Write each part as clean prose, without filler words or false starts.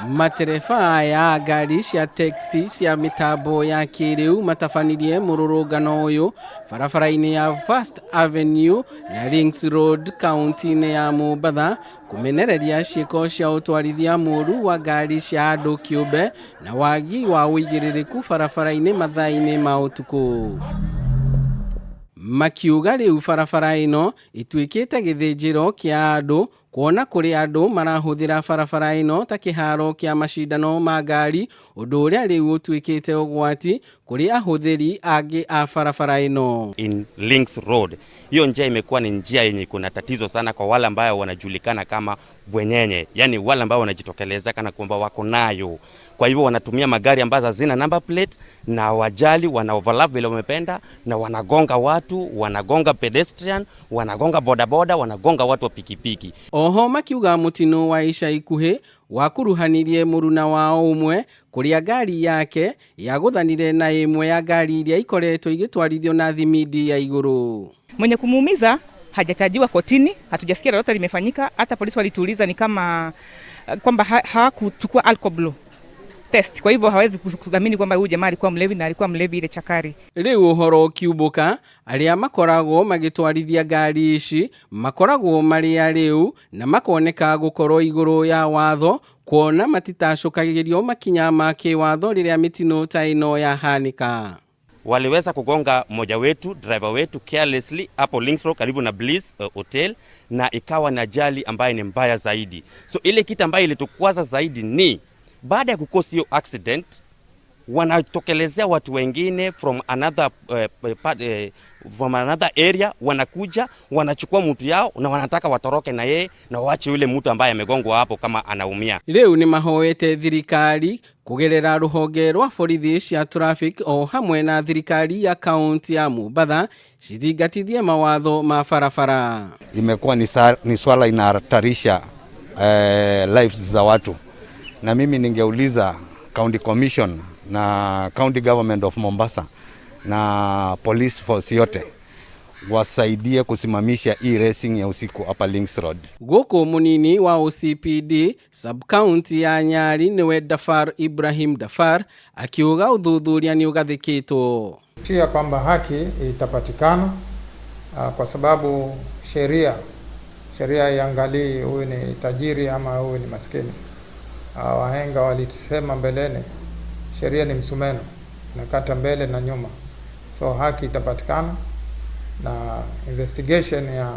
Matereba aya ngari cia teksi cia mitambo ya kĩrĩu matabanirie mũrũrũngano ũyũ barabara-inĩ ya First Avenue na Rings Road kaunti-inĩ ya Mombatha kũmenereria ciĩko cia ũtwarithia mũru wa ngari cia andũ kĩũmbe na wagi wa ũigĩrĩrĩku barabara-inĩ mathaa-inĩ ma ũtukũ. Makiuga rĩu barabara ĩno ĩtuĩkĩte gĩthĩnjĩro kĩa andũ kuona kũrĩ andũ marahũthĩra barabara ĩno ta kĩharo kĩa macindano ma ngari, ũndũ ũrĩa rĩu ũtuĩkĩte ũgwati kũrĩ ahũthĩri angĩ a barabara ĩno. In Links Road. Hiyo njia imekuwa ni njia yenye kuna tatizo sana kwa wale ambao wanajulikana kama bwenyenye, yani wale ambao wanajitokeleza kana kwamba wako nayo. Kwa hivyo wanatumia magari ambazo hazina number plate na wajali, wana overlap vile wamependa, na wanagonga watu, wanagonga pedestrian, wanagonga bodaboda, wanagonga watu wa pikipiki. Oho makiuga mutino wa ica ikuhĩ wakuruhanirie mũruna wao ũmwe kũrĩa ngari yake yagũthanire na ĩmwe ya ngari iria ikoretwo igĩtwarithio na thimidi ya igũrũ. Mwenye kumuumiza hajatajiwa kotini, hatujasikia lolote limefanyika. Hata polisi walituuliza ni kama kwamba hawakuchukua alcohol test, kwa hivyo hawezi kudhamini kwamba huyu jamaa alikuwa mlevi na alikuwa mlevi ile chakari. Rĩu ũhoro ũkiumbũka arĩa makoragwo magĩtwarithia ngari ici makoragwo marĩ arĩu na makoneka gũkorwo igũrũ ya watho kuona matitacũkagĩrio makinya ma kĩwatho rĩrĩa mĩtino ta ĩno yahanĩka. Waliweza kugonga mmoja wetu, driver wetu, carelessly hapo Links Road karibu na Bliss Hotel, na ikawa na ajali ambayo ni mbaya zaidi. So ile kitu ambayo ilitukwaza zaidi ni baada ya kukosa hiyo accident, wanatokelezea watu wengine from another part, from another area, wanakuja wanachukua mtu yao na wanataka watoroke na yeye na waache yule mtu ambaye amegongwa hapo kama anaumia. Rĩu nĩ mahoete thirikari kũgerera rũhonge rwa borithi cia traffic o hamwe na thirikari ya kaunti ya Mombatha cithingatithie mawatho ma barabara. Imekuwa ni swala inahatarisha lives za watu, na mimi ningeuliza County Commission na County Government of Mombasa na police force yote wasaidie kusimamisha hii racing ya usiku hapa Links Road. Gũkũ mũnini wa OCPD sub county ya Nyali nĩwe Dafar Ibrahim Dafar akiuga ũthuthuria nĩ ũgathĩkĩtwo. Tia kwamba haki itapatikana kwa sababu sheria haiangalii huyu ni tajiri ama huyu ni maskini. Wahenga walisema mbeleni, sheria ni msumeno, inakata mbele na nyuma. So haki itapatikana na investigation ya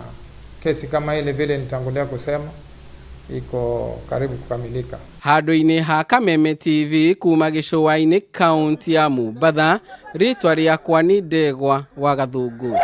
kesi kama ile vile nitangulia kusema iko karibu kukamilika. Handũ-inĩ ha Kameme TV kuma gĩcũa-inĩ kaunti ya Mombatha, rĩtwa rĩakwa nĩ Ndegwa wa Gathungu.